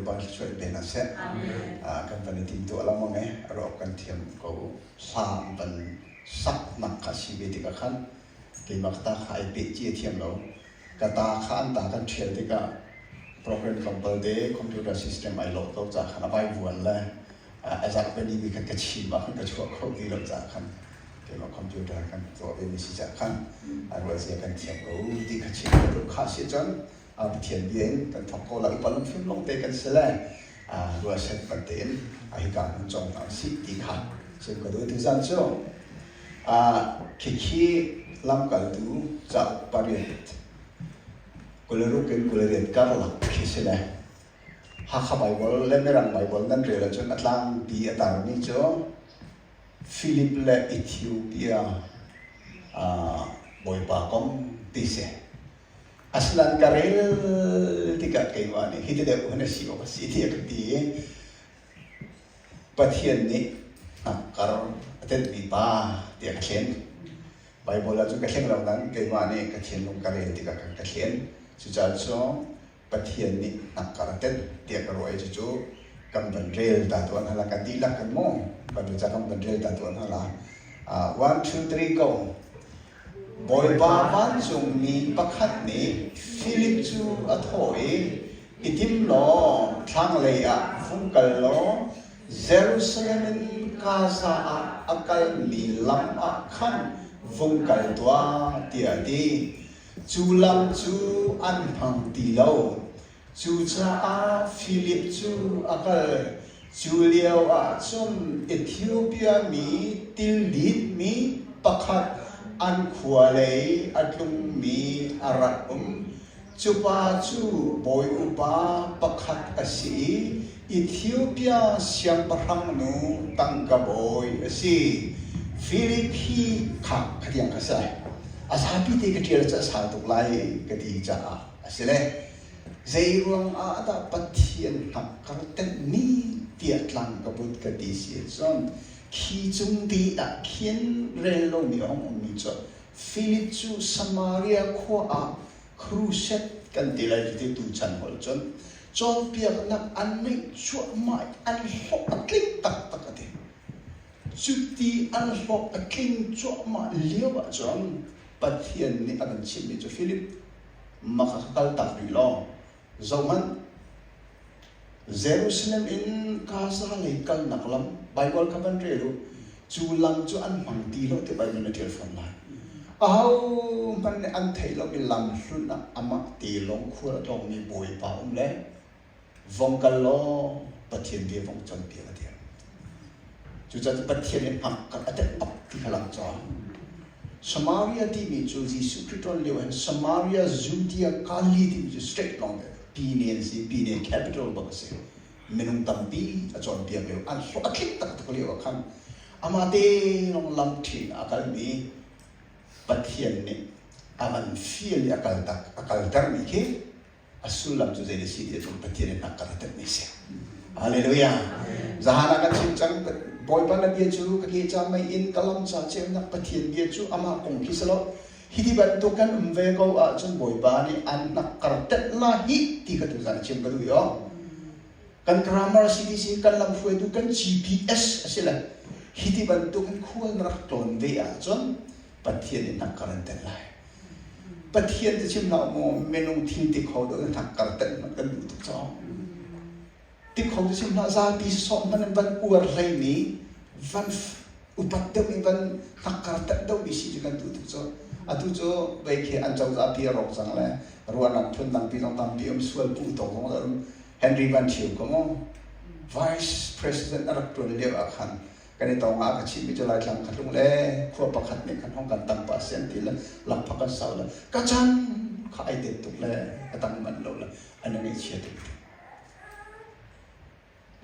Bawipa thluachuah in pe hna seh. Kan van i timtuah lengmang i a ruah kan thiam ko. Hla an van saknak kha a si ve tikah khan keimah ka ta kha ai peh ci a thiam lo. Ka ta kha an ta kan ṭhial tikah program tlawmpal te computer system ai lawh lo caah khan a vaivuan le a zarhpi ni bi khan ka chim ah khan ka chuah kho ti lo caah khan keimah computer kan tuah ve mi si caah khan a ruah zia kan thiam ko ti kha chim ka duh. Kha si cun Pathian bia in kan thawk ko la upa lungfim lawngte kan si le ruahset bantein hika hmun cong hna usih ti kha chim ka duh. Tuzan cu khikhi lamkaltu cauk pariat 26 in 28 karlak khi si le Hakha Baibal le Mirang Baibal nan rel ahcun a tlangpi a tarmi cu Philip le Ethiopia Bawipa kong ti si. Asinain ka rel tikah keimah nih hiti deuh hin a si awk a si tiah ka ti i Pathian nih hnakkar a tenhmi pa tiah ka thlen. Baibal ah cun ka thleng lo nain keimah nih ka thinlung ka rel tikah kan ka thlen. Cucaah cun Pathian nih hnakkar a tenh tiah ka ruah i cucu kan van rel ta tuah hna la kan dihlak kan mu Baibal ca kan van rel ta tuah hna la. One, two, three, go. Bawipa vancungmi pakhat nih Filip cu a thawh i, I tim law thlanglei ah vung kal law Jerusalem in Gaza ah a kalmi lam ah khan vung kal tuah, tiah a ti. Cu lam cu an hmang ti lo. Cucaah Filip cu a kal. Cu lio ah cun Ethiopia mi tilditmi pakhat an khua lei a tlungmi a rak um. Cu pa cu bawi upa pakhat a si i Ethiopia siangpahrangnu tangka bawi a si. Filip hi kha khatiang kha si lai. A zapi te ka ṭial cu a sau tuk lai ka ti caah a si le. Zeiruang ah dah Pathian hnakkar tenhmi tiah tlang ka but ka ti si ahcun khi cung ti ah khin rel lomi a hung ummi cu Philip cu Samaria khua ah crusade kan ti lai cu ti tuchan holh cun cawnpiaknak an neih cuahmah i an hlawh a tling taktak a ti. Cuti an hlawh a tling cuahmah lio ahcun Pathian nih a kan chimhmi cu Philip maka ka kaltak rih law zohhmanh Jerusalem in Gaza lei kalnak lam Baibal kha van rel u cu lam cu an hmang ti lo ti Baibal na ṭial fawn lai aho hmanh nih an theih lomi lam hlun ah amah te lawng khual a tlawngmi bawipa um le vong kal law Pathian bia vong cawnpiak a ti. Cucaah Pathian nih hngak a tenh bak ti kha lang cawn. Samaria timi cu Jesuh Khrih ṭuan lio hin Samaria, Judea, Galilee timi cu straight lawng te Pine an si, Pine capital bak a si. Minung tampi a cawnpiak lio, an hlawh a tling taktak lio ah khan amah te lawng lam ṭhin a kalmi Pathian nih a van fial i a kaltak, a kaltermi khi a sullam cu zei a si ti cun Pathian in hnakkar a tenhmi a si. Hallelujah. Zahan ah kan chim cang Bawipa na bia cu ka ke ca mei in ka lam ca ceunak Pathian bia cu amah kong khi si lo. Hi ti bantuk kan um ve ko ahcun Bawipa nih an hnakkar tenh la hi ti kha tuzan a chim ka duh i aw. Kan grammar CDC kan lamhruaitu kan GPS a si le hi ti bantuk in khual na rak tlawn ve ahcun Pathian nih hnakkar an tenh lai. Pathian cu chim hlah maw minung thil ti kho deuh in hnakkar tenh hmanh kan duh tuk caw. Ti kho cu chim hlah zapi sawh hmanh in van uar hleimi van upat deuh in van hnakkar tenh deuhmi si cu kan duh tuk cu. Atu cu vei khi an cozah pi a rawk cang le ruahnak phun dangpi zong tampi um sual puh tawk zong um Henry Van Thio ko mu Vice President a rak ṭuan lio ah khan kan i tong ah ka chimmi cu Laitlang kha tlung le khua pakhat nih khan hong kan tang pah si an ti le lakphak kan sau le ka chan kha ai tet tuk le ka tang manh lo le an i ngaihchia tuk.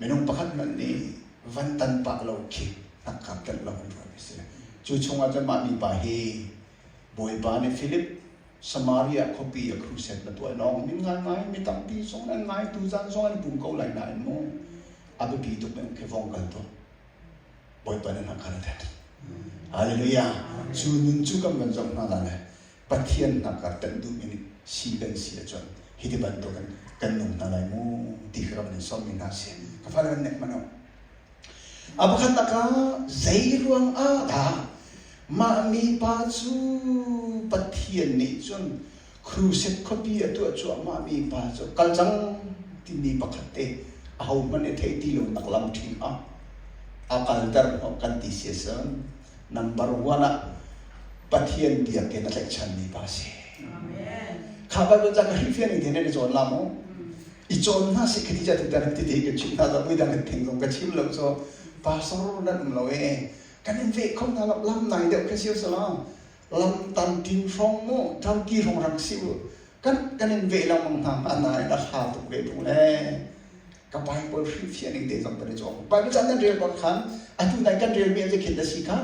Minung pakhat hmanh nih van tan pah lo khi hnakkar tenh lo an ruahmi si. Cu chungah cun mah mipa hi Bawipa nih Philip Samaria khuapi a crusade na tuah lawng min ngaingai mi tampi zong an ngai tuzan zong an pum ko lai nain mu a biapi tuk mi khi vong kal tuah Bawipa nih hnakkar a tet. Hallelujah. Cu nun cu kan van zoh hna la le Pathian hnakkar tenh duhmi nih si kan si ahcun. Hi ti bantukin kan nung hna lai mu ti kha ka van in sawmmi hna si. Ka fale van nek hmanh u. A pakhatnak ah zei ruang ah dah mah mipa cu Pathian nih cun crusade khuapi a tuah cuahmah mi pa cu kal cang timi pakhat te ahohmanh i theih ti lonak lam ṭhing ah a kalter hnawh kan ti si a number one ah Pathian biakinn a tlaihchanmi pa a si. Kha Bible ca ka hrilhfiah ning te nan i cawn la mu. I cawn hna sih khati ca tutan tete kan chim hna lo midang kan theng zong ka chim lo so pastor nan um lo e kan in veh kho hna lo lam nai deuh kha siu sala lam tam tin hrawng mu ṭangki hrawng rak si u kan kan in veh lengmang hna hnga nain a hla tuk ve ṭung le ka Bible hrilhfiah ning te zong kan i cawng Bible caan nan rel bak khan atu nai kan relmi an khin na si kha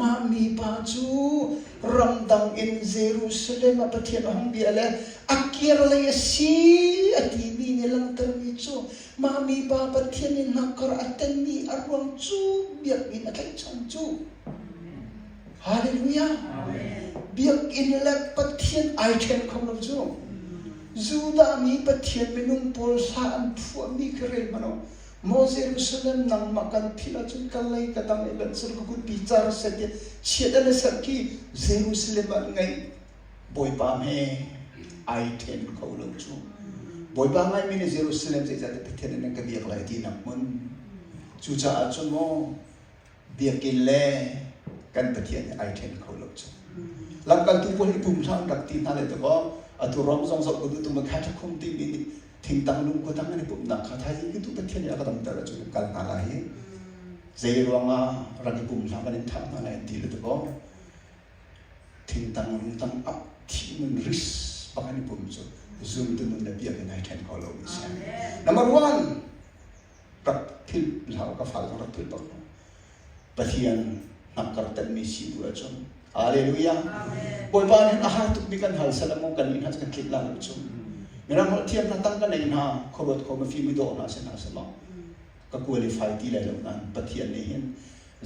mah mipa cu ramdang in Jerusalem ah Pathian a hung bia le a kir lei a si a timi nih langhtermi cu mah mipa Pathian in hnakkar a tenmi a ruang cu biakinn a tlaihchan cu Hallelujah! Biakinn le Pathian ai ṭhen kho lo cu. Judah mi Pathian minung pawl hla an phuahmi khi rel hmanh u. Maw Jerusalem nangmah kan philh ahcun ka lei ka dang i lanh sel ka kutpi car seh tiah chiat an i serh khi Jerusalem ah an ngeih. Bawipa he ai ṭhen kho lo cu. Bawipa ngaimi nih Jerusalem zeicahtiah Pathian nih nan ka biak lai tinak hmun. Cucaah cun maw biakinn le kan Pathian hi ai ṭhen kho lo cu. Lamkaltu pawl hi pum hlah an rak ti hna le dakaw atu rom zong zoh ka duh tung catacomb timi nih thingtang lungkua tang an i pumhnak kha thaizing tu Pathian nih a ka damter ahcun kan kal hna lai i zei ruangah rak i pum hlah kan in thah hna lai an ti le dakaw thingtang lungtang ap thih nun ris bak an i pum cu zumtu nun le biakinn ai ṭhen kho lo mi si. Number one rak philh hlah ka fal zong rak philh bak lo Pathian hnakkar tenhmi si duh ahcun Hallelujah Bawipa nih a har tukmi kan hal sal mu kan nih hna kan tlik la lo cu mirang holh thiam hna tang ka nei hna khuaruat kho mafim mi dawh hna se hna selaw ka qualify ti lai lo nain Pathian nih hin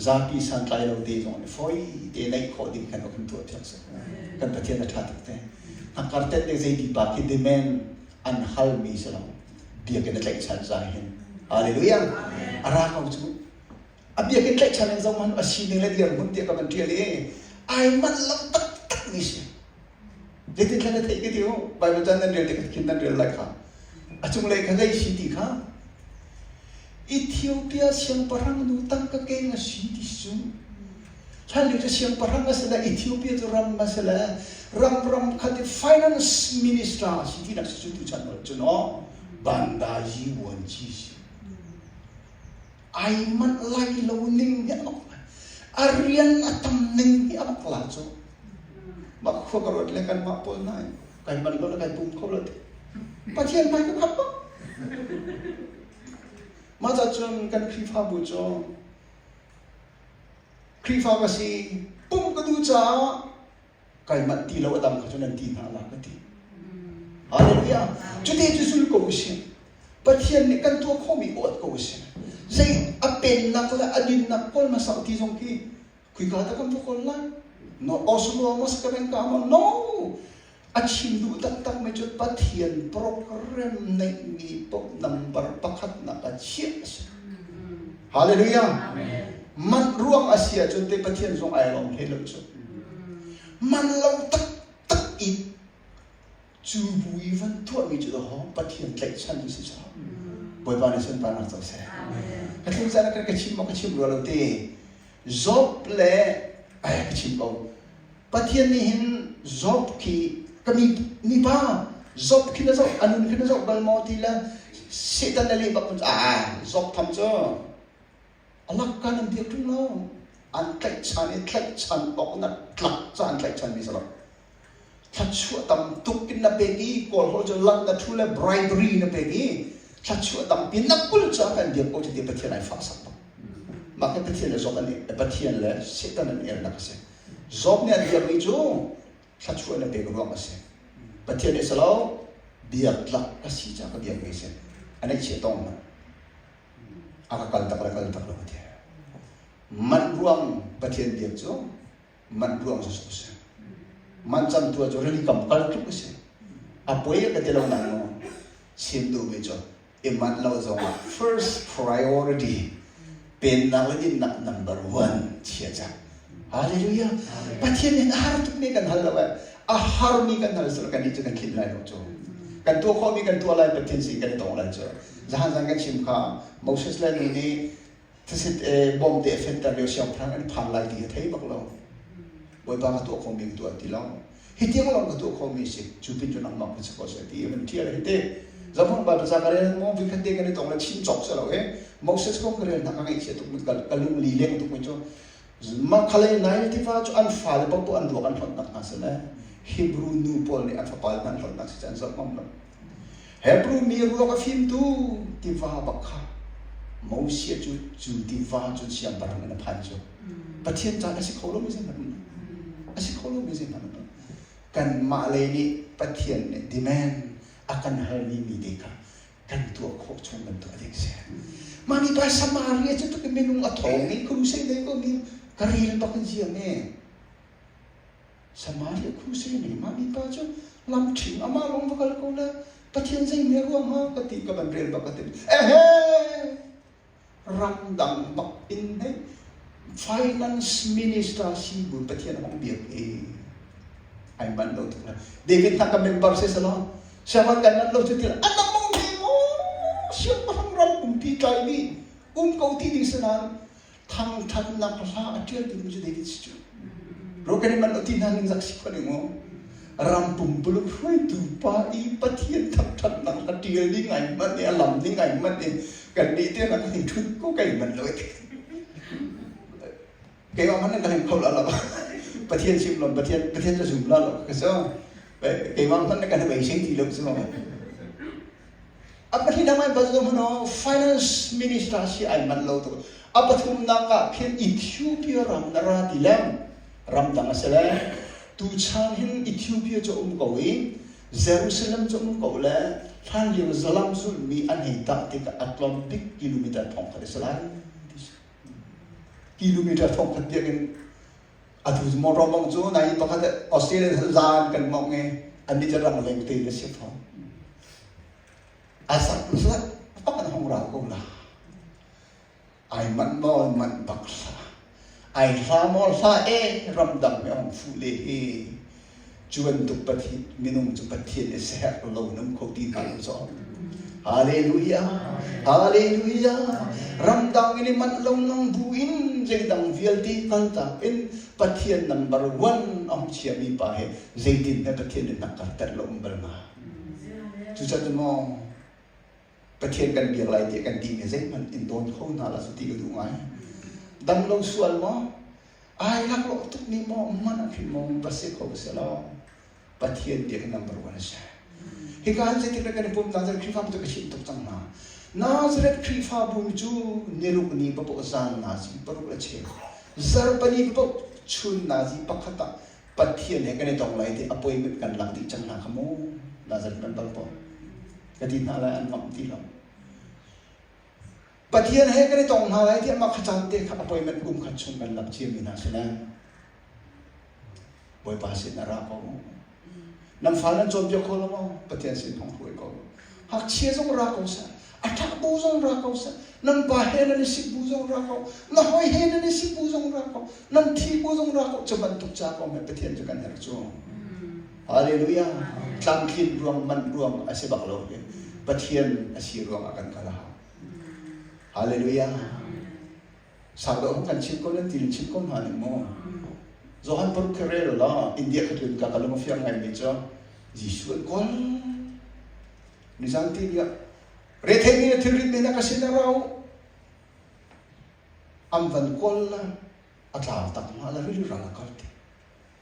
zapi santlai lo te zong nih foi te neih khawh ding khan kan tuah piak seh kan Pathian a ṭha tuk te hnakkar tenh ding zei pipa khi demand an halmi si lo biakinn a tlaihchan ca hin hallelujah a ra ko cu a biakinn tlaihchan in zoh a sining le dirhmun tiah ka van ṭial i ai manh lo taktak mi si zeitin thlan na theih ka ti u Bible caan nan rel tik khin nan rel lai kha a cunglei kha zei si ti kha Ethiopia siangpahrang nu tangka keng a si ti cu Hlanlio cu siangpahrang a si le Ethiopia cu ram a si le ram ram khat i finance minister a si tinak si cu tuchan holh cun aw banda yi vuan ci si. Ai manh lai lo ning hi a mak a rian a tam ning hi a mak la cu. Mah khua ka ruat le kanmah pawl hna kai manh lo le kai pum kho lo ti. Pathian hmai ka khap bak. Mah ca cun kan Khrihfabu cu Khrihfa ka si, pumh ka duh caah kai manh ti lo a dang kha cu nan ti hna la ka ti. Hallelujah. Cuti cu zul ko usih. Pathian nih kan tuah khawhmi awt ko usih. Zei a pennak le a dinnak kawl hmasa ti zong khi khuika dah kan va kawl lai? No Oslo mas ka beng ka ma no. A chim duh taktakmi cu Pathian program neihmi paoh number pakhatnak ah chiah a si. Hallelujah. Man ruang a si ahcun te Pathian zong ai lawm hlei lo cu. Man lo taktak i cu bu i van tuahmi cu dahawng Pathian tlaihchan cu si caah Bawipa nih sunparnak co seh. Ka thlum caan ah ka chim maw ka chim rua lo te. Job le ai ka chim ko. Pathian nih hin Job khi ka mi mipa Job khi na zoh a nun khi na zoh bal maw ti le Satan na leh bak kun ah Job tham cu a lak ka nan biak ṭung lo an tlaihchan i tlaihchan awk na tlak ca an tlaihchan mi si lo thluachuah tam tuk in na pek i kawl holh cu lat na ṭhu le bribery na pek i thluachuah tampi na kul ca kan biak ko ti Pathian ai fah sak bak mah khi Pathian le Job an Pathian le Satan an elnak a si Job nih an biakmi cu thluachuah na pek ruang a si. Pathian nih salo biak tlak ka si ca ka biakmi si. A neihchia tong man. A ka kal tak le kal tak lo ka ti. Man ruang Pathian biak cu man ruang cu a si. Man cam tu cu rili kam kal tluk a si. A poi ka ti lo nan maw? Chim duhmi cu i manh lo zongah first priority pennak le dinnak number one chia cang. Hallelujah. Pathian nih a har tukmi kan hal lo eh. A harmi kan hal sila kan nih cu kan tlinh lai lo cu. Kan tuah khawhmi kan tuah lai Pathian sin kan i tong lai cu. Zahan zan kan chim kha Moses le nu nih Thasit e bawmte a fenter lio siangpahrang an phan lai ti a thei bak lo. Bawipa ka tuah khomi ka tuah ti lo. Hi tiang lawng ka tuah khomi si. Cu pin cu nangmah ka si ko seh ti a van ṭial hi te. Zamhang Bible ca ka rel maw vikhat te kan i tong le chim cawk si lo e. Moses kong ka rel hna ka ngaihchia tuk mi ka lung li leng tuk mi cu Makhalei Nile tiva cu an fale paohpaoh an ruak an hlonhnak hna si le Hebrew nu pawl nih an fapale hna an hlonhnak si cu an zoh ngam lo. Hebrew mi ruak a fimtu tiva bak kha Moses cu cu tiva cun siangpahrang in a phan cu. Pathian caan a si kho lomi zeihmanh um a si kho lomi zeihmanh um kanmah lei nih Pathian nih demand a kan halmi mi te kha kan tuah khawh chung kan tuah ding si. Mah mi pa Samaria cu tuk minung a thawng i crusade nei ko mi ka rel bak in ziang e. Samaria crusade nei mah mi pa cu lam ṭhing amah lawng va kal ko le Pathian zei me ruang ha ka ti ka van rel bak ka ti. Ehe! Ramdang bak in hei finance minister si bu Pathian hong biak i ai man lo tuk la. David hna ka member si salo siangman kan man lo cu til an mong mi mo siangpahrang ram pumpi tlai mi um ko ti ding sanan thangthatnak hla a ṭial tu cu David si cu. Ro kan i manh lo ti hna ning zak si khua ding mu. Ram pumpuluk hruaitu pa i Pathian thangthatnak hla ṭial ding ai manh i a lam ding ai manh i kan nih te na kan ṭhut ko kai manh lo keimah hmanh kan kho la lo Pathian sim lo Pathian Pathian cu zum la lo ka so keimah hmanh kan beisei ti lo cu A pahnihnak ah bal hmanh finance minister si ai manh lo tuk. A pathumnak ah khin Ethiopia ram na ra ti lem ramdang a si le tuchan hin Ethiopia cu um ko i Jerusalem cu um ko le hlanlio zalam zulhmi an hei tah tikah a tlawm bik kilometer thong khat a si lai. Kilometer thong khat biakinn atu motor mong cu nai pakhat Australia zan kan mong i an nih cu rang leng te na si fawn. A sak zat bak an hong rau ko la. Ai manh maw manh bak hlah. Ai hla maw hla e ramdang mi hong fuh le hi. Cu bantuk Pathian minung cu Pathian i siaherh lo in um kho ti hna lo caw. Hallelujah! Hallelujah! Ramdang in i manh lo nang bu in zeidang vialte kaltak in Pathian number one a hung chiami pa he zeitin he Pathian nih nak karter lo um bal ma? Cucaah maw Pathian kan biak lai tiah kan timi zeihmanh in dawn kho hna la ti ka duh ngai. Dam lo sual maw? Ai laklawh tuk ni maw? Man a khin maw? Va si kho si lo. Pathian biak number one a si. Hika han zeitik kan i pum Nazareth Khrihfabu cu ka chimh tuk cang hna. Nazareth Khrihfabu cu niruk ni papoh zan nazi paruk le cheu. Zarhpani papoh chun nazi pakhat ah Pathian he kan i tong lai ti appointment kan lak dih cang hna kha mu Nazareth member pawl ka ti hna lai an ngamh ti lo Pathian he kan i tong hna lai tiah mah kha caan te kha appointment kum khat chung kan lak ciami hna si lai Bawipa sin a ra ko Nan fa nan cawnpiak kho lo maw? Pathian sin hong hruai ko. Ngakchia zong ra ko seh. A ṭah bu zong ra ko seh. Nan pa he nan i sik bu zong ra ko. Na hawi he nan i sik bu zong ra ko. Nan thi bu zong ra ko. Cu bantuk ca ko me Pathian cu kan herh cu. Hallelujah. Tlamtlin ruang man ruang a si bak lo hi. Pathian a si ruang ah kan kal a hau. Hallelujah. Sau deuh kan chim ko nan ti chim ko hna ning maw? Johan paruk khi rel la India kha ka ka lung a fiang ngai mi cu Jesuh an kawl. Nizan ti nia rethei mi le thilrit mi na ka sin a rau. Am van kawl la a tlau tak ma la rili ral a kal ti.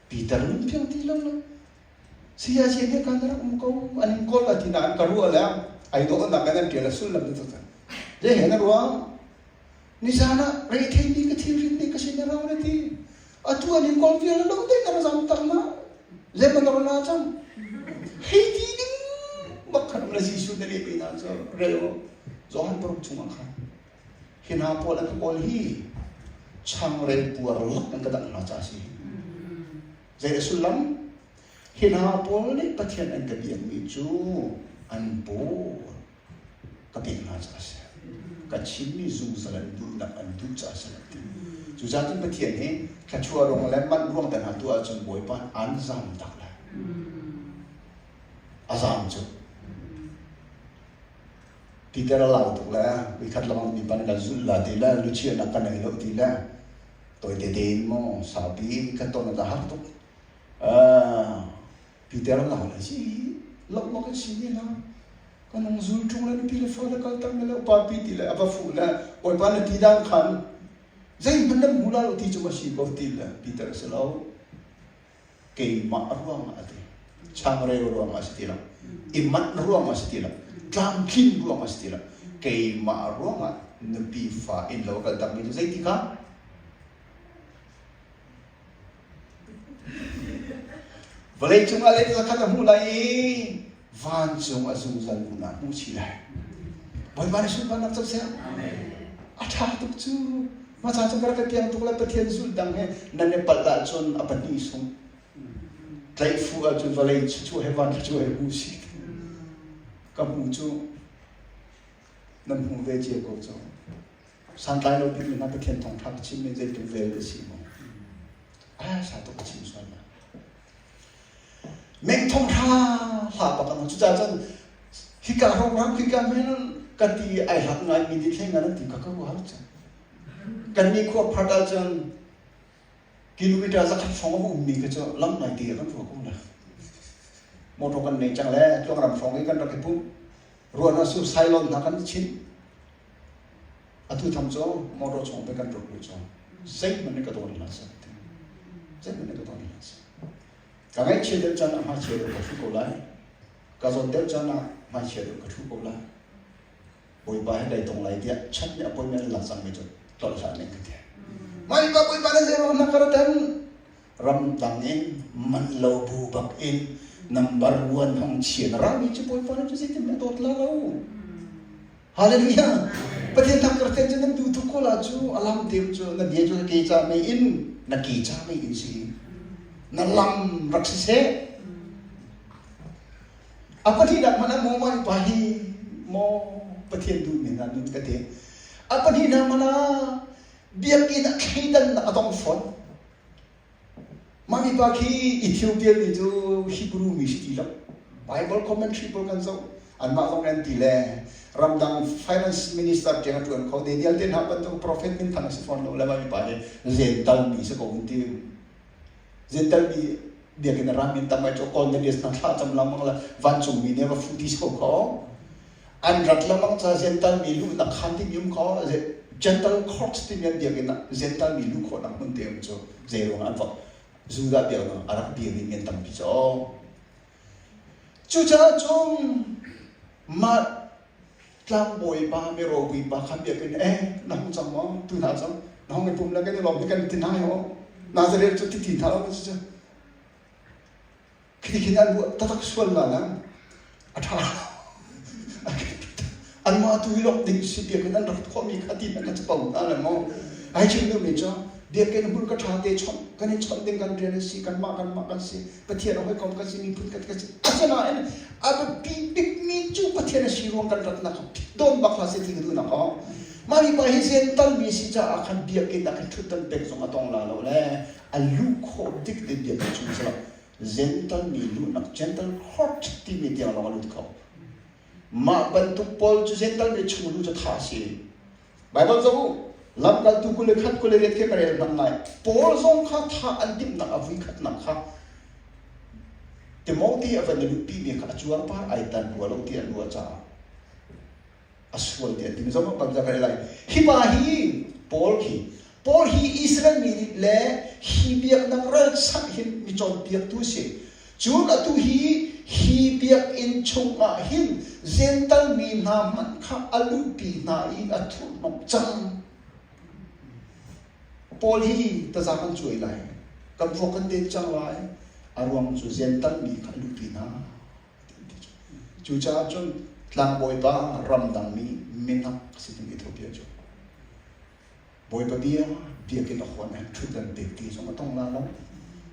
Peter lung fiang ti lo la. Saya sia nih kan rak um ko an in kawl la ti na an ka ruah le ai dawh nak an tial a sullam tu cu. Je he na ruang Nizan ah retheimi ka thilrit nih ka sin a rau na ti. Atu an in kawl vial lo te na zam tak ma. Zeman na na cang. Hei ti ding bak khan na Jesuh na leh na cu rel Johan paruk chung ah khan hi hna pawl an ka kawl hi changreu puar lak an ka dangh hna ca si. Zei a sullam? Hi hna pawl nih Pathian an ka biakmi cu An paw ka pek hna caah a si. Ka chimmi zungzal an duhnak an duh caah a si lo ti. Cucaah cun Pathian hi thluachuah ruang le manh ruang te hna tuah ahcun Bawipa an zam tak lai. A zam cu. Peter a lau tuk le voikhat lawng mi pan kan zulh la ti le luchiahnak ka nei lo ti le tawi tete in maw saupi kan ton a har tuk. Peter a lau le si lo ma kan si ne la kan hung zul ṭung le nupi le fa le kal tak ne le upa pi ti le a va fuh le Bawipa na ti dan khan zeihmanh nan hmu la lo ti cu ma si ko ti le Peter a si lo. Keimah ruangah a ti. Changreu ruangah a si ti lo. I manh ruangah a si ti lo. Tlamtlin ruangah a si ti lo. Keimah ruangah nupi fa inn lo a kal takmi cu zeiti kha? Vawlei cungah le zakhat a hmuh lai i vancung a zungzal hmun ah hmuh chih lai. Bawipa nih sunparnak co seh. A ṭha tuk cu. Hmasa cu ka rak i piang tuk lai Pathian zulh dang he nan i palh ahcun a pahnih sung. Tlaih fu ahcun vawlei thluachuah he van thluachuah he hmu si. Ka hmu cu nan hmu ve cio ko cu. Santlai lo bikmi hna Pathian thawngṭha ka chimmi zeitluk vel a si maw? Ah, sa tuk ka chim sual lai. Meng thong hra hla bak an cucaah cun hika hrawng hika men ka ti ai hlat ngai mi ti thleng an ti ka ka ruah cun kan ni khua phat ah cun kilometer zakhat hrawng a um mi kha cu lam ngai ti kan ruah ko la motor kan nei cang le tluang ram hrawng i kan rak i pum ruah na su sailon hna kan chin atu tham cu motor chung pe kan ruk lu cu zeihmanh ka dawn hlah seh zeihmanh ka dawn hlah seh Ka ngaihchia deuh caan ah hmaichia deuh ka ṭhu ko lai. Ka zawt deuh caan ah hmaichia deuh ka ṭhu ko lai. Bawipa he kai tong lai tiah chat nih appointment an lak cangmi cu tlolh hlah ning ka ti. Bawipa Bawipa na zei ruang na ka ratan ramdang in man lo bu bak in number one hong chia na rami cu Bawipa nih cu zeitin a dawt la lo. Hallelujah! Pathian thang ka cu nan duh tuk ko la cu alam te cu na bia cu na ke ca mei in na ke ca mei in si na lam rak si seh a pahnihnak hmanh ah maw mah pa hi maw Pathian duh mi hna nun ka ti a pahnihnak hmanh ah biakinn ah thleidannak a tong fawn Mah mipa khi Ethiopia mi cu Hebrew mi si ti lo. Bible commentary pawl kan zoh. Anmah zong an ti le ramdang finance minister tiang a ṭuan kho. Daniel te hna bantuk prophet minthang a si fawn lo le mah mipa hi Gentile mi si ko an ti. Gentile mi biakinn a ram in tam ai cu Cornelius hna thla cam lengmang le vancung mi nih va fuh ti so kho. An rat lengmang ca Gentile mi luhnak khaan timi um kho. Gentile court timi an biakinn ah Gentile mi luh khawhnak hmun te um cu. Zeiruang an vok Judah biaknak a rak dirmi mi an tampi cu. Cucaah cun mah tlangbawi pa miropui pa kha biakinn eh na hung cang maw tu hna cang na hung i pum le kan i lawm hi kan ti hna ho Nazareth cu ti ti hna lo cu Khi khin an ruah taktak sual la lang a ṭha anmah tu hi lok ding si biakinn an rak khawhmi kha ti hmanh kha capo hna le maw ai chim duhmi cu biakinn hmun ka ṭha te chawnh kan i chawnh ding kan rian a si kanmah kanmah kan si Pathian a hawikom kan si miphun kan kan si asinain a biapi bikmi cu Pathian a si ruang kan ratnak dawn bak hlah seh ti ka duhnak aw mah mi pa hi zen mi si caah khan biakinn ah khan ṭhutdan pek zong a tong la lo le a luh khawh dik te biakinn chung si lo Gentle mi luhnak gentle court timi tiang lawng a lut kho. Mah bantuk pawl cu gentle mi chung lu cu tha a si. Bible zoh u. Lamkaltu 21 28 khi ka rel hmanh lai. Paul zong kha tha an timhnak a vui khatnak kha Timothy a van i luhpi mi kha a cuarpar ai tan rua lo ti an ruah caah a sual tiah ti zong kan ka lai hi pa hi Paul khi Paul hi Israel mi nih le hi biaknak ralchanh hin mi cawnpiaktu si cun atu hi hi biakinn chungah hin Gental mi hna hmanh kha a luhpi hna i a thurhnawmh cang Paul hi taza kan cuai lai kan vuak kan den cang lai a ruang cu Gental mi kha a luhpi hna Cucaah cun tlangbawi pa ramdangmi minak si ding Ethiopia cu Bawipa bia biakinn a hawn han ṭhutdan pek ti zong a tong la lo.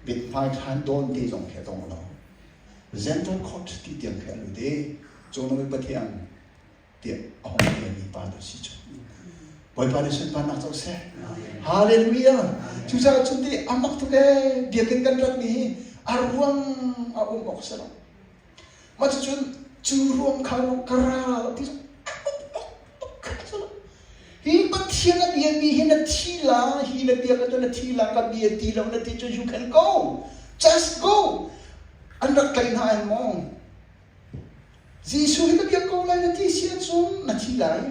Mithmai thlan dawn ti zong khi a tong lo. Gentle court ti tiang khi a lut i. Cungno Pathian tiah a hung biami pa tu si cu. Bawipa nih sunparnak co seh. Hallelujah. Cucaah cun ti a mak tuk ee biakinn kan ratmi hi a ruang a um awk si lo. Mah cucun cu ruang kha ka ra ti Hi Pathian a biami hi na thi la, hi na biak ahcun na thi la, ka bia ti lo na ti cu you can go. Just go. An rak tlaih hna in maw? Jesuh hi ka biak ko lai na ti si ahcun na thi lai.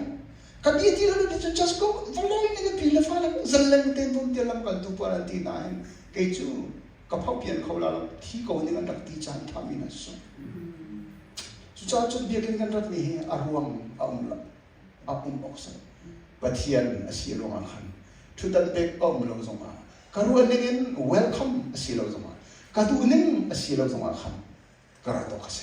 Ka bia ti lo na ti cun just go. Vawlei na pi le fale zalleng tein vun tiah lamkaltu pawl an ti nain kei cu ka phopian kho la lo thi ko ning an rak ti caan ṭha mi na sung. Cucaah cun biakinn kan ratmi hi a ruang a um lo. A um awk si. Pathian a si ruangah khan ṭhutdan pek a um lo zongah ka ruah ning in welcome a si lo zongah ka duh ning a si lo zongah khan ka rat awk a si.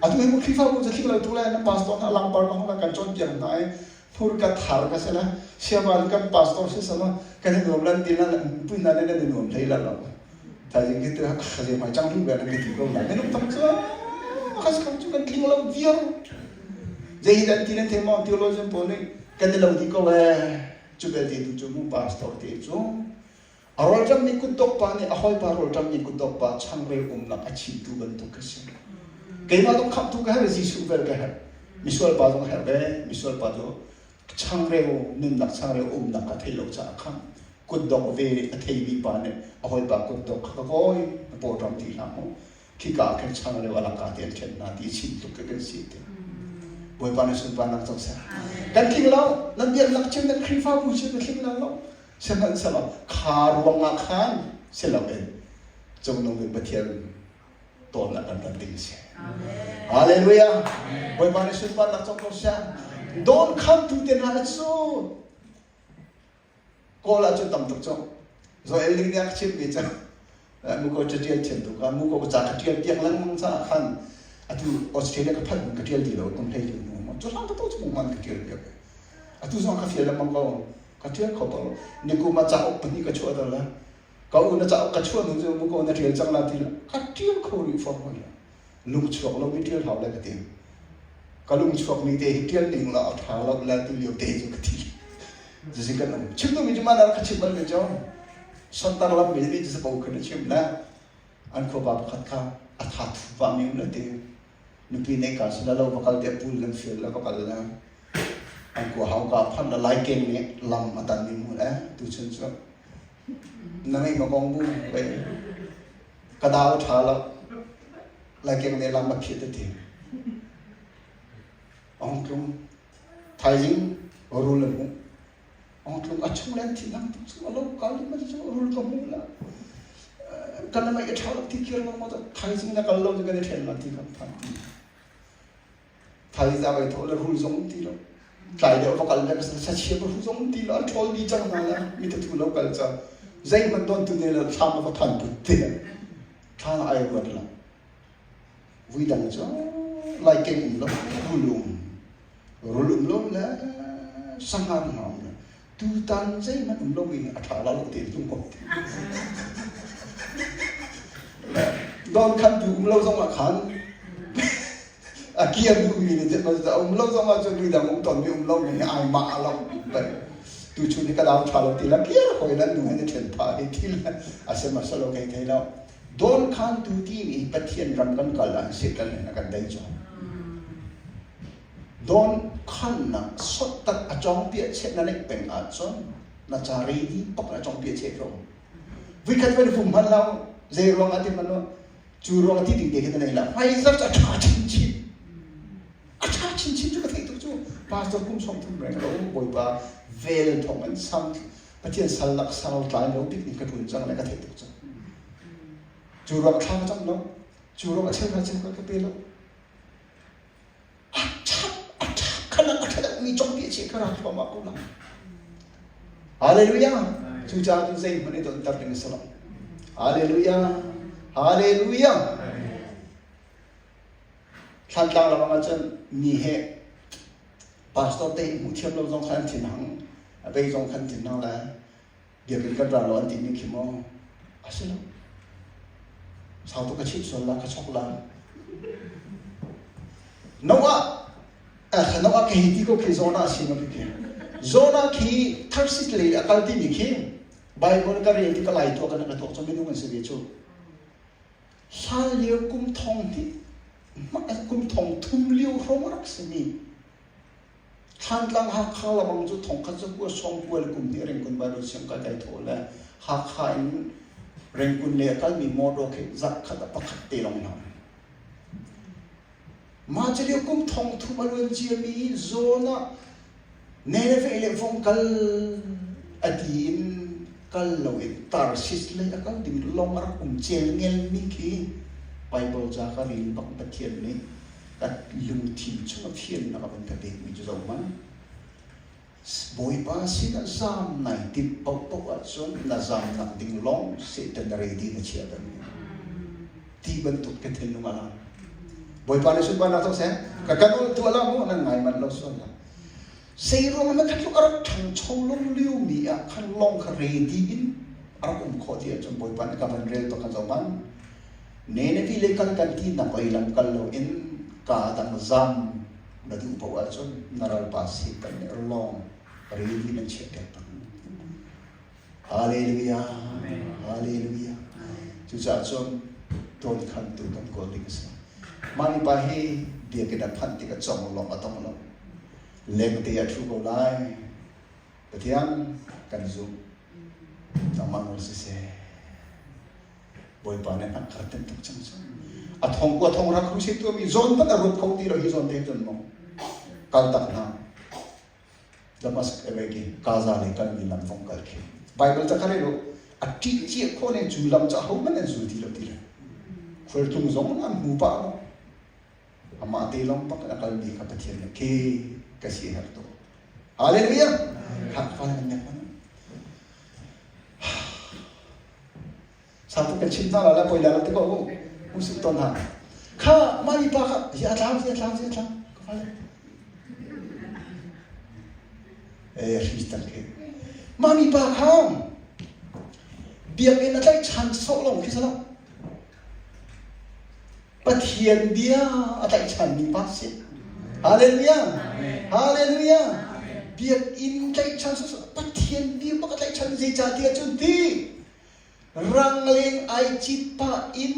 Atu hi mu Khrihfabu cu thlik lo tu le na pastor hna langpar ka hong kan cawnpiak hna i hmurka thar ka si la siavan kan pastor si sama kan i nuam lan ti la pui hna le nan i nuam hlei la lo. Thaizing khi te kha mai cang ru kan ti ko la minung tam cu khas kham cu kan tling lo viar. Zei hi dan ti nan thei maw theologian pawl nih kan i lo dih ko ee cu belte tu cu mu pastor te cu a rawlṭammi kutdok pa nih a hawipa rawlṭammi kutdok pa changreu umnak a chimtu bantuk ka si. Keimah zong khamhtu ka herh Jesuh vel ka herh. Misual pa zong herh ve. Misual pa cu changreu nunnak changreu umnak ka thei lo caah khan kutdok ve a theimi pa nih a hawipa kutdok kha ka kawi na pawṭam ti hlah mu khika ah khan changreu a laka te an ṭhen hna ti chim tluk ke kan si te Bawipa nih sunparnak co seh kan tling lo nan biaknak chin nan Khrihfabu chin na tling lo sihmanhsehlaw kha ruangah khan si loin cungnung bik Pathian tawnnak kan rat ding a si. Hallelujah. Bawipa nih sunparnak co ko seh. Dawn khamtu te hna cu Kawl ah cun tam tuk cu. Joel ning nih a ka chimmi cu muko ca ṭial thiam tuk ah muko ca ka ṭial piak lengmang caah khan atu Australia ka phanh ka ṭial ti lo kum hlei hnu ma cu hlan ka to cu man ka ṭial piak atu zong ka fial lengmang ko ka ṭial kho bak lo nikum ah cauk pahnih ka chuah dal la ka u na cauk ka chuah hnu cu muko na ṭial cang la ti la ka ṭial kho rih fawn hoi la lung chuak lo mi ṭial hau le ka ti ka lung chuak mi te hi ṭial ning la a ṭha lo le tu lio te cu ka ti Zizi kan um chim duhmi cu mah ka chim bal ve cu sontar lam mi nih cu khan a chim le an khuapa pakhat kha a tha thu pa mi um le ti nupi nei ka sila lo va kal te pul nan fial le va kal le an kua hau ka phan la lai keng nih lam a tan mi mu le tu chun cu na ngei ma kong bu ve ka dau tha lo lai keng nih lam a phiat ti ong tlung Thaizing rul a hmuh. Ong a chung len thinhang tuk cu a lo kal ma cu rul ka hmuh la. Kan na mai a ṭha lo ti kir lo ma thaizing na kal lo cu kan i ṭhen la ti kan phan ti. Thaiza vai tho le rul zong ti lo. Tlai deuh va kal le sa chia ba rul zong ti lo an ṭhawl di cang hna la mi tu lo kal ca zeihmanh don tu ne la thlam va phan put te. Thla ai ruat la. Vui dang cu laikeng um lo, rul um. Rul um lo le sangar hna um le tutan zeihmanh um lomi a ṭha la lo te tung ko. Don khan tu um lo zong ah khan a kian duhmi nih a um lo zong ah cun vui dang um tawnmi um lo mi hi ai mah lo tu chun hi ka dau ṭha lo ti la kir hoi lan nu he ni ṭhen pha hi thil a sem a salo kei thei lo Dawnkhantu timi Pathian ram kan kal ah Satan nih a kan tei cawk. Dawnkhannak sottat a cawngpiah cheh na neih peng ahcun na ca ready bak na cawngpiah cheh ko. Vuikhat van fum hman lo, zei ruang ah ti hman lo, cu ruang ti ding te khi na nei la. Hmaizar cu a ṭha chinchin. A ṭha chinchin cu ka theih tuk cu. Pastor kum 30 reng lo Bawipa vel thawng in sam Pathian sal lak sal tlai lo bik nih ka ṭuan cang le ka theih tuk cang. Cu ruang thla ka cam lo. Cu ruang a cheu ka cheu ka pe lo. A ṭhap a ṭhap khan a ṭhat mi cong pi che ka ra thluahmah ko la. Hallelujah. Cucaah cun zeihmanh i donter ding a si lo. Hallelujah. Hallelujah. Thlantlang lam ah cun mi he pastor te hmuh thiam lo zong kha an thinhang a bei zong khan thinhang le biakinn kan ra lo an timi khi maw a si lo sau tuk ka chimh sual la ka chok la. Noah Noah khi hi ti ko khi Jonah si ma khi Jonah khi Tarsis lei a kal timi khi Bible ka rel ti ka lai tuah kan ka tuak cu minung an si ve cu. Hlan lio kum thong hnih kum thong thum lio hrawng a rak simi Thlantlang Hakha lamang cu thongkhat zakua sawmkua le kum hnih Rengkun Bible siang kai kai thaw le Hakha in Rengkun lei a kalmi motor khi zarhkhat ah pakhat te lawng hna. Mah cu lio kum thong thum a luan ciami zawn ah Nineveh le vong kal a ti in kal loin Tarsis lei a kal ding lawng a rak um celngelmi khi Bible ca ka rel bak Pathian nih ka lungthin chung a fiannak a van ka pekmi cu zohhmanh. Bawipa sinah zaam nai timh paohpaoh ahcun na zaamnak ding lawng Satan na ready na chiah peng. Ti bantuk ka thinlung a lang. Bawipa nih sunparnak co seh. Ka kan ul tuah la mu nan ngai manh lo sual la. Zei ruang na khat a rak ṭhangcho lo lio mi ah khan lawng kha ready in a rak um khawh ti ahcun Bawipa nih ka van rel to kan zoh hmanh. Nineveh lei kal kan ti nak lei lam kal lo in kaa dang zam na duh paoh ahcun na ralpa Satan nih lawng ready nan chiahpiak tak. Hallelujah. Hallelujah. Cucaah cun dawnkhantu kan kawl ding a si. Mah mipa hi biakinn a phanh tikah cong lawng a tong lo. Lengte a ṭhu ko lai. Pathian kan zumh. Nangmah nawl siseh. Bawipa nih a kar ten tuk cang cu. A thong kua thong rak crusade tuahmi zawn hmanh a ruat kho ti lo hi zawn te cun maw kal tak hna. Damascus eweki Gaza lei kalmi lam vong kal khi. Bible ca kha rel u. A ṭih cia khawh ning cu lam cu ahohmanh an zul ti lo ti le. Khualtlung zong an hmu pah lo. Amah te lawng bak in a kalmi kha Pathian nih khi ka si herh tuk. Hallelujah! Kha ka fale kan nek mana. Satu kan chim hna la la poi la ti ko u. Usuk ton ha. Kha mah pa kha hi a tlau hi a tlau hi a tlau ka fale. Eh hri tak khi. Mah mi pa kha biakinn a tlaihchan sawh lawng khi salo. Pathian bia a tlaihchanmi pa si. Hallelujah. Hallelujah. Biakinn tlaihchan Pathian bia bak a tlaihchan zeicahtiah cun ti rangleng ai cit pah in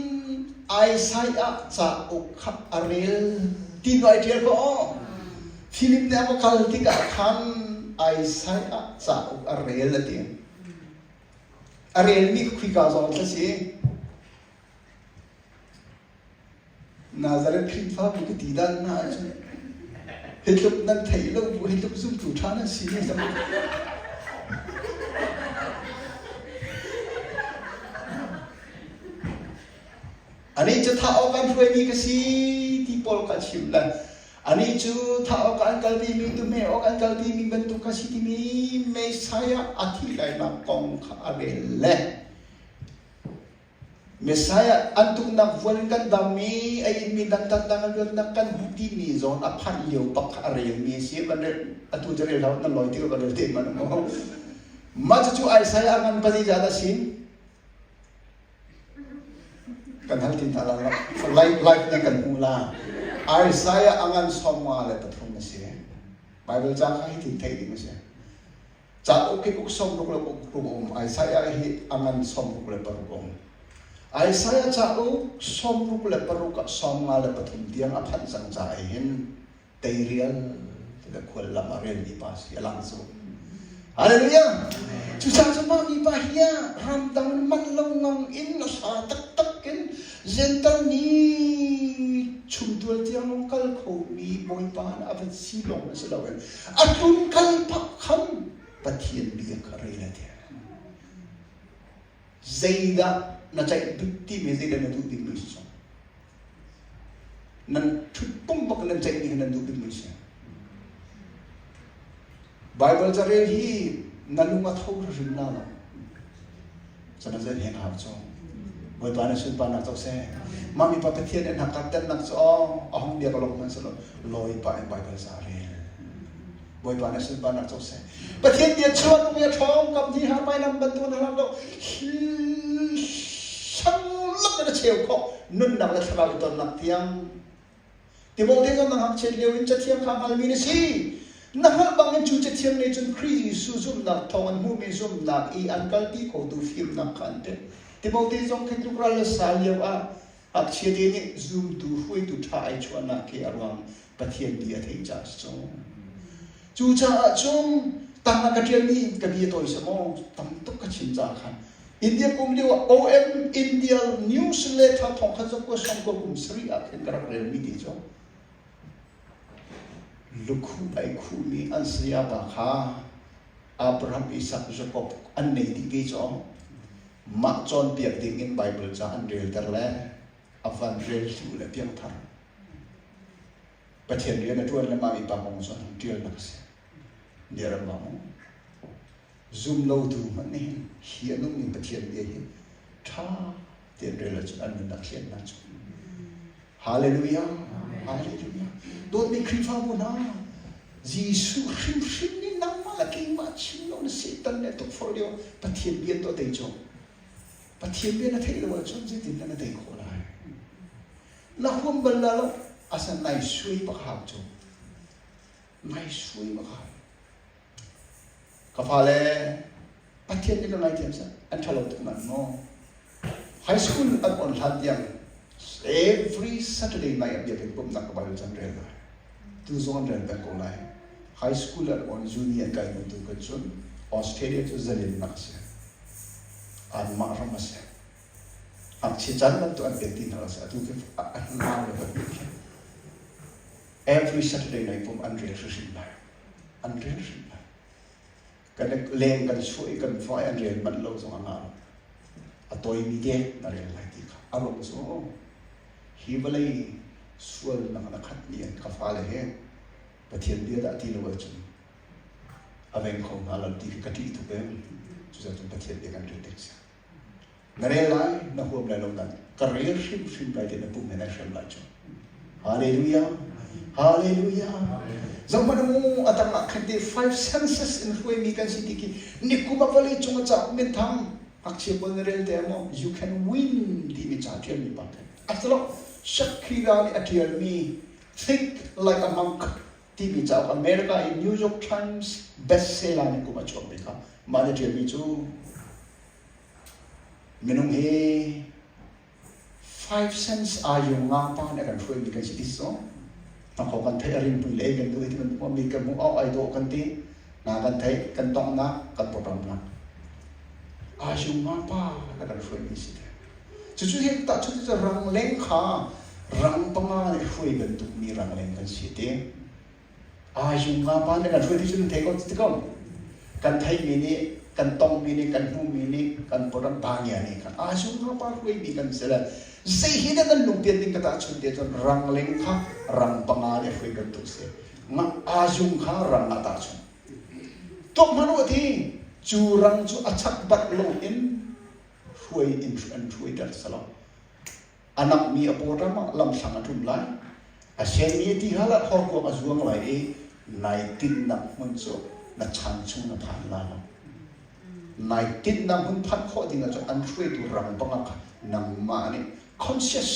Isaiah cauk kha a rel ti nu ai ṭial ko aw. Philip nih a va kal tikah khan Isaiah cauk a rel a ti. A relmi khuika zong thla si. Nazareth Khrihfabu ka ti dan hna ahcun hi tluk nan theih lo bu hi tluk zumtu ṭha nan si ni Anih cu thah awk an hruaimi ka si ti pawl ka chim le anih cu thah awk an kalpimi tuhmeh awk an kalpimi bantuk ka si timi Messiah a thih lainak kong kha a rel le Messiah an tuknak vuan in kan dam i a inmi dangdangdang a luatnak kan hmuh timi zawn a phanh lio bak kha a relmi a si. Van rel, atu cu rel hlah, nan lawi ti van rel te man maw. Mah cucu Isaiah a ngan pali zat a si. Kan hal ti hna la, live, live nih kan hmuh la. Isaiah a ngan 53 a si. Bible ca kha hitin theih ding a si. Cauk hi uk 66 le uk ruk a um. Isaiah hi a ngan 66 a um. Isaiah cauk 66 ah 53 tiang a phanh cang caah hin teirial le khuallam a relmi pa si a lang cu. Hallelujah! Cucaah cu mah mipa hi ah ramdang man lo ngang in a hla taktak in Gentle mi chumtual tiang lawng kal khomi Bawipa nih a van si lawng si loin a tlun kal phak khan Pathian bia kha rel a thiam. Zeidah na ceih bik timi zeidah na duh bikmi si song? Nan ṭhut pum bak nan ceihmi kha nan duh bikmi si. Baibal carel hi na lung a tho hrim la lo. Sana zen heng hau cu. Bawipa na sunparnak co seh. Mah mipa Pathian in hakkat tennak cu aw a hong bia ka lawng hmanh selaw lawipa in Baibal ca rel. Bawipa na sunparnak co seh. Pathian bia chuah nung ya ṭhawng kam hi ha pai lam bantuk na lam lo hlang lak na cheu khawh nunnak le thlarau i tonnak tiang. Timote zong na ngakchiat lio in Cathiang kha hngalmi na si. Na hngalh bangin cu Cathiang nih cun Khrih Jesuh zumhnak thawng an hmuhmi zumhnak i an kalpi khotu fimnak kha an pek. Timote zong khi tluk ral le sa lio ah ngakchia te nih zumtu hruaitu ṭha ai chuahnak khi a ruang Pathian bia a theih caah a si cu. Cucaah cun tang ah ka ṭialmi ka bia tawi seh maw tam tuk ka chim caah khan India kum lio ah OM India News le thla thong khat zakua sawmkua kum sarih ah khin ka rak relmi ti cu lukhuh ai khuhmi an saya pa kha Abraham, Isak, Jakob an nei dih ve cu mah cawnpiak ding in Bible ca an relter le a van rel hlu le piangthar Pathian rian a ṭuan le mah mipa kong cu an ṭialnak a si. Nih ram ah mu. Zum lotu hmanh nih hin hi a nungmi Pathian bia hi ṭha tein rel ahcun an nunnak thlennak cu. Hallelujah! Hallelujah! Dawtmi Khrihfabu hna, Jesuh hrimhrim nih nangmah le keimah chim lo na Satan nih a tukforh lio Pathian bia tuah tei cu. Pathian bia na theih lo ahcun zeitindah na tei khawh lai? Na huam bal la lo, asan nai suai bak hau cu. Nai suai bak hau. Ka fale Pathian nih ka ngaithiam seh, an ṭhalo tuk nan maw? High school an on hlan tiang every Saturday night ah biakinn pumhnak ka Bible can rel lai. Tu zong an rel peng ko lai. High school an on junior an kai hnu tu kan cun Australia cu zalennak a si. Anmah ram a si. Ngakchia caan bantuk an pek ti hna lo si. Atu khi a nau le pahnih khi every Saturday night pum an rel hrimhrim lai. An rel hrim lai. Kan leng kan chuah i kan fai an rel manh lo zong a ngah lo. A toimi te na rel lai ti kha a ruang cu hi vawlei sualnak na khatmi an ka fale he Pathian bia dah ti lo ahcun a veng kho hna lo ti khi ka ṭih tuk em. Cucaah cun Pathian bia kan rel ding si. Na rel lai, na huam lai lo nain ka rel hrimhrim lai ti na pum he nai hrem lai cu. Hallelujah! Hallelujah! Zohhmanh u, a tang ah khan te five senses in hruaimi kan si ti khi nikum ah vawlei cung a cauk minthang ngakchia pawl na rel te maw you can win timi ca ṭialmi pa khan a si lo Shakira nih a ṭialmi Think Like a Monk timi cauk America i New York Times bestseller nikum a chuakmi kha mah nih a ṭialmi cu Minung hi five cents ayung nga pa nih a kan hruaimi kan si ti so hnakhaw kan theih a ringpui le ei kan duh i ti bantuk mi kan hmuh oh ai dawh kan ti na kan theih kan tonghnak kan pawṭamnak ayung nga pa na kan hruaimi si te cucu hi tahchunh cu rangleng kha rang panga nih hruai bantuk mi rangleng kan si ti Ayung nga pa nih kan hruai ti cu nan thei ko ti ko. Kan theihmi nih, kan tongmi nih, kan hmuhmi nih, kan pawram bangia nih khan ayung nga pa hruaimi kan si le zei hi dah kan lungpian ding ka tahchun ti ahcun rangleng kha rang panga nih hruai bantuk si. Nga ayung kha rang ah tahchun. Tuak hmanh u ti cu rang cu a chak bat lo in hruai in an hruaiter salo. A nakmi a pawṭam ah lamthlang a ṭum lai. A senmi a tihal ah horkuang a zuang lai i nai tinhnak hmun cu na chan chung na phan lai lo. Nai tinhnak hmun phanh khawh ding ahcun an hruaitu rang bangah kha nangmah nih conscious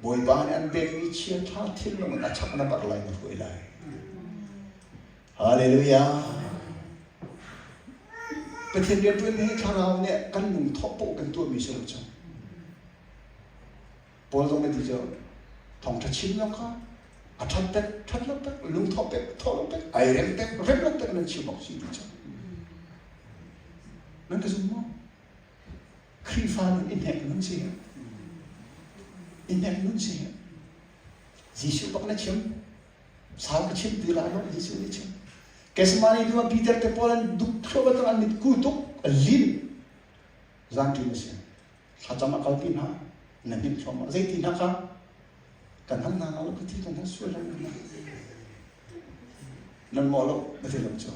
Bawipa nih an pekmi chiaṭha thinlung in a chak na barh lai na hruai lai. Hallelujah. Pathian rianṭuan hi thlarau nih kan lungthawh paoh kan tuahmi si lo cu. Paul zong nih ti cu thawngṭha chim zong kha a ṭhat pek, ṭhat lo pek, lungthawh pek, thawh lo pek, ai rem pek, rem lo pek nan chim awk si ti cu. Nan ka zum maw? Khrihfa nun i hnek nun si. I hnek nun si. Jesuh bak na chim. Sau ka chim ti lai lo Jesuh nih chim. Gethsemane tu ah Peter te pawl an duk thluahmah cang an mit ku tuk a lin. Zanṭin a si. Thlacam a kalpi hna. Na hnim thluahmah. Zeiti hna kha? Kan hal hna lo ka thi kan hal sual lo hna. Nan mawh lo na ti lo cu.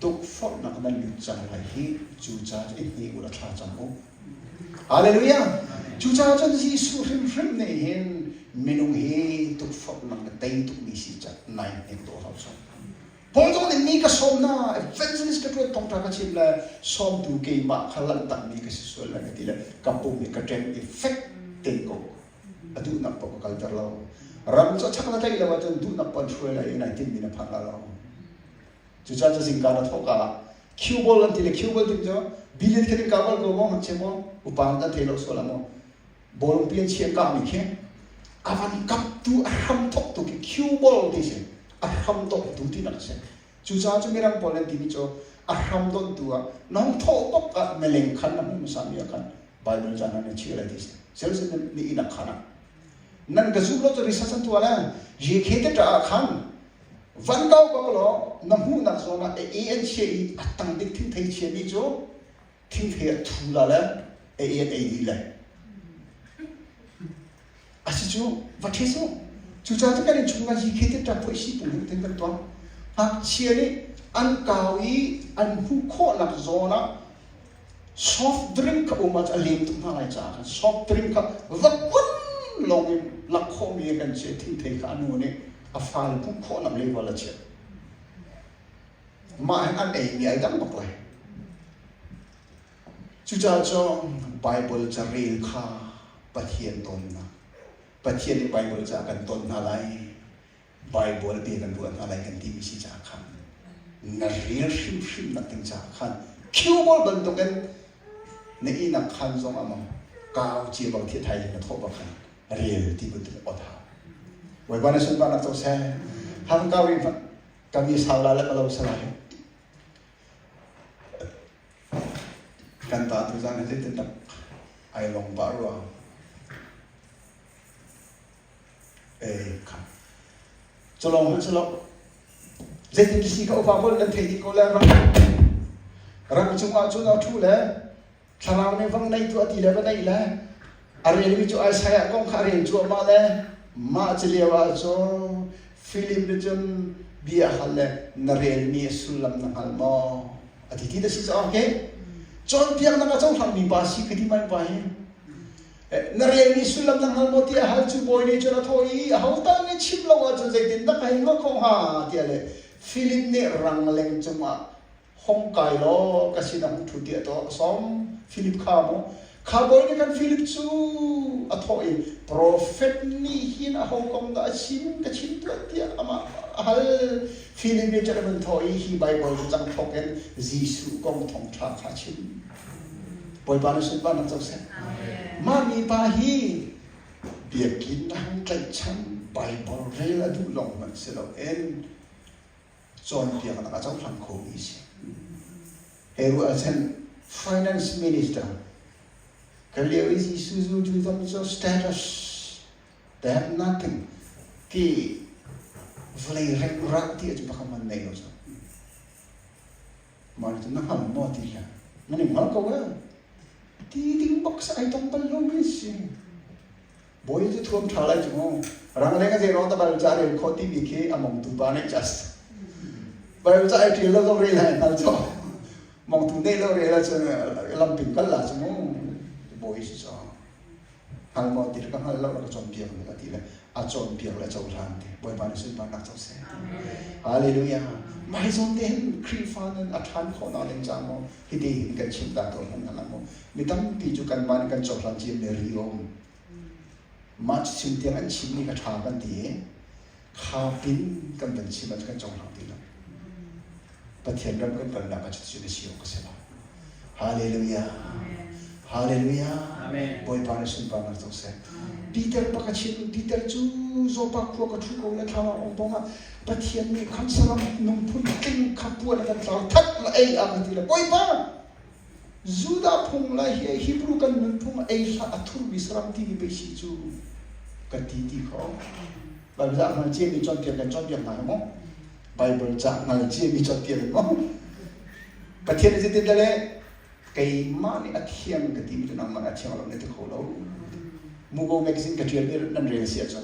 Tukforhnak nan lut cang lai hi cucaah i hne u la thla cam u. Hallelujah! Cucaah cun Jesuh hrimhrim nih hin minung hi tukforhnak na tei tukmi si cak nai hnek dawh hau sawm. Paul zong nih mi ka sawm hna, evangelist ka ṭuan thawngṭha ka chim le sawmtu keimah kha lanhtakmi ka si sual lai ka ti le ka pum hi ka ṭem i fek tein ko a duhnak paoh ka kalter lo. Ram cu a chak na tlaih lo ahcun duhnak pon hruai lai i nai tinhmi na phak la lo. Cucaah cu zingka na thawhka ah cue ball an ti le cue ball ti cu billion khat in ka bal ko maw ngakchia maw upa kan thei lo sual ah maw bawlungpi an chiah kahmi khi a van kaptu a hram thawktu khi cue ball ti si a hram donhtu tinak a si. Cucaah cu mirang pawl an timi cu a hram donhtu ah na hung thawh bak ah mileng khan na hmuh hmasami ah khan Bible ca nan i chir lai ti si. Sel ni inn ah khan ah nan ka zumh lo cu research an tuah le JK te ṭah ah khan van kau bak law na hmuhnak zawn ah a an chia i a tang bik thingthei chiami cu thingthei a thu la le a an ei dih le a si cu va ṭhe su cucaah cu kan innchung ah JK te ṭah phuai si pung hin kan tuah ngakchia nih an kau i an hmuh khawhnak zawn ah Soft drink kha um ah a lem tuk hna lai caah khan soft drink kha va kun lawng in lak khawhmi kan si thingthei kha a nu nih a fale hmuh khawhnak level a chiah. Mah hin an eimi ai dang bak lai. Cucaah cun Bible carel kha Pathian tonnak Pathian nih Bible ca kan ton hna lai Baibal bia kan ruah hna lai kan timi si caah khan na rel hrimhrim nak ding caah khan cue ball bantukin na ihnak khan zong ah maw kau cia bang thia thai na thawh bak khan rel ti bantuk ot hau Bawipa na sunparnak co seh hang kau ri kami sau la le lo sala he kan ta tu zan he tin tak ai long ba rua Culawng hmanh si lo. Zeitin si ka upa pawl nan theih dih ko le ram ram cungah cun a ṭhu le thlarau nih vang nei tuah ti le va neih le a relmi cu Isaiah kong kha a rel cuahmah le mah ci lio ah cun Philip nih cun bia hal le na relmi a sullam na hngal maw a ti ti da si caah okay cawnpiaknak a cohlangmi pa si ka ti mai pa hi Na relmi sullam na hngal maw tiah hal cu bawi nih cun a thawh i aho tal nih chim lo ahcun zeitindah ka hei hngalh khawh hnga tiah le Philip nih rangleng cungah hong kai law ka sinah hung ṭhu tiah a sawm. Philip kha maw kha bawi nih khan Philip cu a thawh i profet nih hin aho kong dah a chim ka chim tuah tiah amah a hal. Philip nih cun a vun thawh i hi Baibal cu cang thawk in Jesuh kong thawngṭha kha a chim. Bawipa na sunparnak co seh. Mah mipa hi biakinn a hung tlaihchan Baibal rel a duh lawng hmanh si loin cawnpiaknak a cohlang khomi a si. He ruah ahcun finance minister kan lio i Jesuh zultu tam cu status they have nothing ti vawlei rengrang ti ahcun pakhat man nei lo cu. Mah nih cun na hngal maw ti hlah. Na ning hngal ko eh. Ti ding bak sa ai tong bal lomi si. Bawi cu thuam ṭha lai cu mu. Rangleng a zei ruang dah Bible ca rel khawh timi khi a mongtu pa nih just. Bible ca ai ṭial lo zong rel hai hngal cu. Mongtu neih lo rel ahcun lamping kal la cu mu. Bawi si cu. Hngal maw ti ka hngal lo ka cawnpiak na ka ti le a cawnpiak le cohlan ti Bawipa nih sunparnak co seh. Hallelujah. Mah hi zawn te hin Khrihfa nun a ṭhan khawhnak ding ca maw hiti hin kan chim ta tawn hmanh hna maw mi tampi cu kanmah nih kan cohlan ciam le ri a um. Mah cu chim tiang an chimmi kha ṭha kan ti i kha pin kan van chim ahcun kan cohlang ti lo. Pathian ram kan kalnak ah cuticun a si awk a si lo. Hallelujah. Hallelujah. Amen. Bawipa nih sunparnak co seh. Peter pa ka chim Peter cu Joppa khua ka ṭhu ko le thlarau ong pawng ah Pathian nih khan saram nungphun tling kha puan a kan tlau that la ei ang a ti le Bawipa Judah phung le hi Hebrew kan nunphung ei hlah a thurmi saram timi pei si cu ka ti ti kho. Bible ah hngal ciami cawnpiak kan cawnpiak hna maw? Bible ca hngal ciami cawnpiak in maw? Pathian nih zeitin dah le keimah nih a thiang ka timi cu nangmah nih a thiang lo na ti kho lo. Muko magazine ka ṭialmi nan rel si ahcun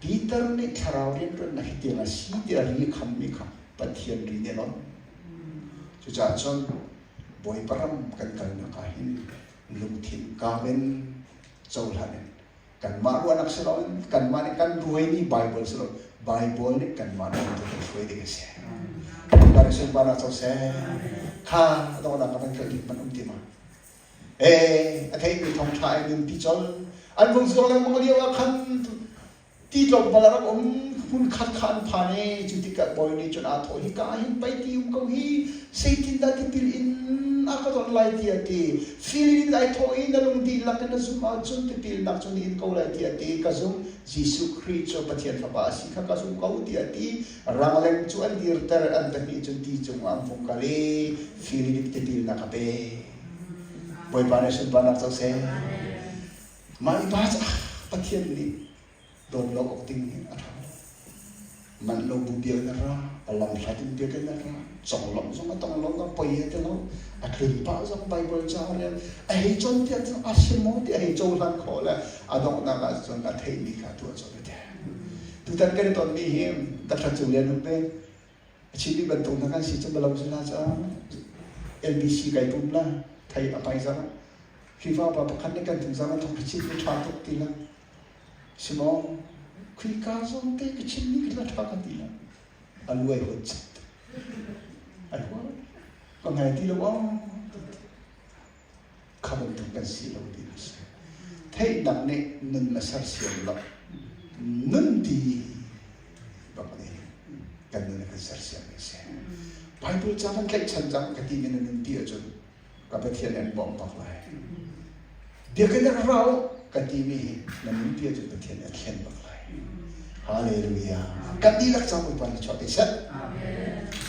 Peter nih thlarau rianṭuannak hi tiang a si tiah ri khammi kha Pathian ri nih a lonh. Cucaah cun Bawipa ram kan kalnak ah hin lungthin kau in cohlan in kanmah ruahnak si loin kanmah nih kan ruaimi Bible si lo Bible nih kanmah nih kan hruai ding a si. Bawipa nih sunparnak co seh. Kha donghnak ka van kal bik man um ti ma? Eh, a theimi thawngṭha ai nunpi col. An vung zuang lengmang lio ah khan. Ti tlawmpal a rak um hmun khat kha an phan i cu tikah bawi nih cun aa thawh hika ah hin pei ti um ko hi zeitindah tipil in a ka don lai tiah a ti. Filip in ai thawh i na lung dihlak in na zumh ahcun tipilnak cu na in ko lai tiah a ti. Ka zumh Jesuh Khrih cu Pathian Fapa a si kha ka zumh ko tiah a ti. Rangleng cu an dirter an pahnih cun ti cungah an vung kal i Filip tipilnak a pe. Bawipa nih sunparnak co seh. Mah i pa cu Pathian nih dawt lo awk ding hi a ṭha lo. Manh lo bu biakinn a ra, a lamhlat in biakinn a ra, conglawmh zong a tong lo, na poi a ti lo, a tlun pah zong Baibal ca a rel, a hei cawnpiak cu a si maw ti a hei cohlan khawh le a donghnak ah cun a theihmi kha tuah colh a ti. Tutan kan i tonmi hi Dr. Cung Lian Uk Beng, a chimmi bantuk hna kan si cu malo si la caah LBC kai pum la thei a pai zang Khrihfa pa pakhat nih kan tung zang a thok ka chim mi ṭha tuk ti la si maw Khrihka zawn te ka chim mi ka ṭha ka ti la a luai hot chat ai hua ka ngai ti lo aw Kha bantuk kan si lo ti a si. Theihnak nih nun a sersiam lo. Nun ti bak nih kan nun a kan sersiam mi a si. Bible ca kan tlaihchan cang ka ti mi na nun ti ahcun ka Pathian nih an bawmh bak lai. Biakinn ah ra u ka ti mi hi na nun ti ahcun Pathian nih a thlen bak lai. Hallelujah. Kan dihlak ca Bawipa nih chuah te seh. Amen.